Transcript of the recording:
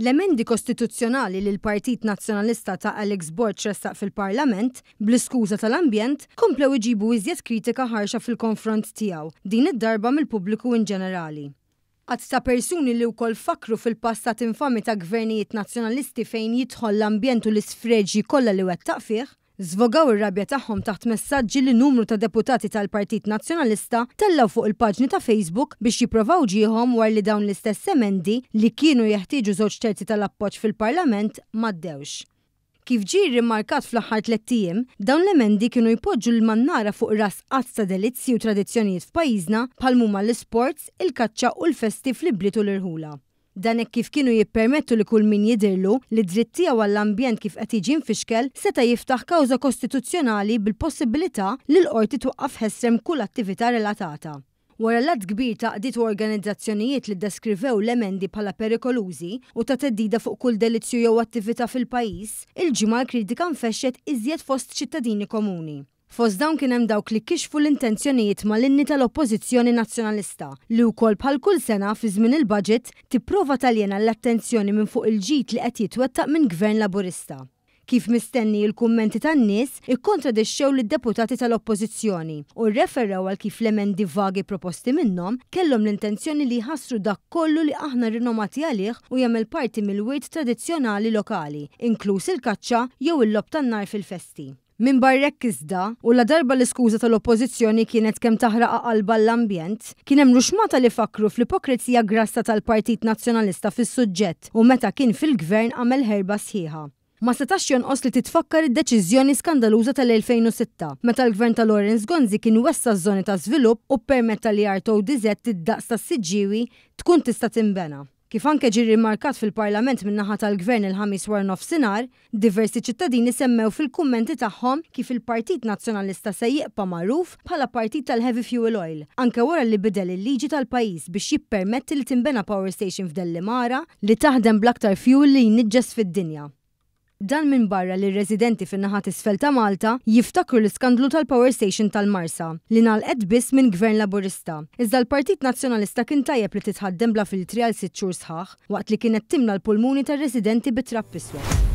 L-emendi kostituzzjonali li l-Partit Nazzjonalista ta' Alex Borg ressaq fil-Parlament, bl-iskuża tal-ambjent, komplew iġibu iżjed kritika ħarxa fil-konfront tiegħu, din id-darba mill-pubbliku inġenerali. Għadd ta' persuni li wkoll fakkru fil-passat infami ta' gvernijiet Nazzjonalisti fejn jidħol l-ambjent u l-isfreġji kollha li wettaq fih, żvogaw ir-rabja tagħhom taħt messaġġi li numru ta' deputati tal-Partit Nazzjonalista tellgħu fuq il-paġni ta' Facebook biex jipprovaw ġieħhom wara li dawn l-istess emendi li kienu jeħtieġu żewġ terzi tal-appoġġ fil-Parlament m'għaddewx. Kif ġie rrimarkat fl-aħħar tlett ijiem, dawn l-emendi kienu jpoġġu l-mannara fuq ras għadd ta' delizzji u tradizzjonijiet f'pajjiżna bħal m'huma l-isports, il-kaċċa u l-festi fl-ibliet u l-irħula. Dan hekk kif kienu jippermettu li kull min jidhirlu li d-dritt tiegħu għall-ambjent kif qed jiġi mfixkel seta' jiftaħ kawża kostituzzjonali bil-possibbilità li l-Qorti twaqqaf ħesrem kull attività relatata. Wara l-għadd kbir ta' għaqdiet u organizzazzjonijiet li ddeskrivew l-emendi bħala perikolużi u ta' theddida fuq kull delizzju jew attività fil-pajjiż, il-Ġimgħa l-kritika nfexxet iżjed fost ċittadini komuni. Fost dawn kien hemm dawk li kixfu l-intenzjonijiet malinni tal-Oppożizzjoni Nazzjonalista, li wkoll bħal kull sena fi żmien il-budget tipprova taljena l-attenzjoni minn fuq il-ġid li qed jitwettaq minn Gvern Laburista. Kif mistenni il-kummenti tan-nies ikkontradixxew lid-deputati tal-Oppożizzjoni u rreferew għal kif l-emendi vagi proposti minnhom kellhom l-intenzjoni li jħassru dak kollu li aħna rinomati għalih u jagħmel parti mill-wirt tradizzjonali lokali, inkluż il-kaċċa jew il-logħob tan-nar fil-festi. Minbarra hekk iżda, u ladarba l-iskuża tal-Oppożizzjoni kienet kemm taħraqha qalbha l-ambjent, kien hemm ruxmata li fakkru fl-ipokrezija grassa tal-Partit Nazzjonalista fis-suġġett u meta kien fil-Gvern għamel ħerba sħiħa. Ma setax jonqos li titfakkar id-deċiżjoni skandaluża tal-2006, meta l-Gvern ta' Lawrence Gonzi kien wessa' ż-żoni ta' żvilupp u ppermetta li art ODZ id-daqs tas-Siġġiewi tkun tista' tinbena. Kif anke ġie rrimarkat fil-Parlament min-naħa tal-Gvern il-Ħamis waranofsinhar, diversi ċittadini semmew fil-kummenti tagħhom kif il-Partit Nazzjonalista se jiqpa' magħruf bħala partit tal-heavy fuel oil anke wara li bidel il-liġi tal-pajjiż biex jippermetti li tinbena power station f'Dellimara li taħdem bl-aktar fuel li jniġġes fid-dinja. Dan minbarra li r-residenti fin-naħa t'isfel ta' Malta jiftakru l-iskandlu tal-power station tal-Marsa, li ngħalqet biss minn Gvern Laburista. Iżda l-Partit Nazzjonalista kien tajjeb li titħaddem bla filtri għal sitt xhur sħaħ, waqt li kienet timla l-pulmuni tar-residenti bi trab iswed.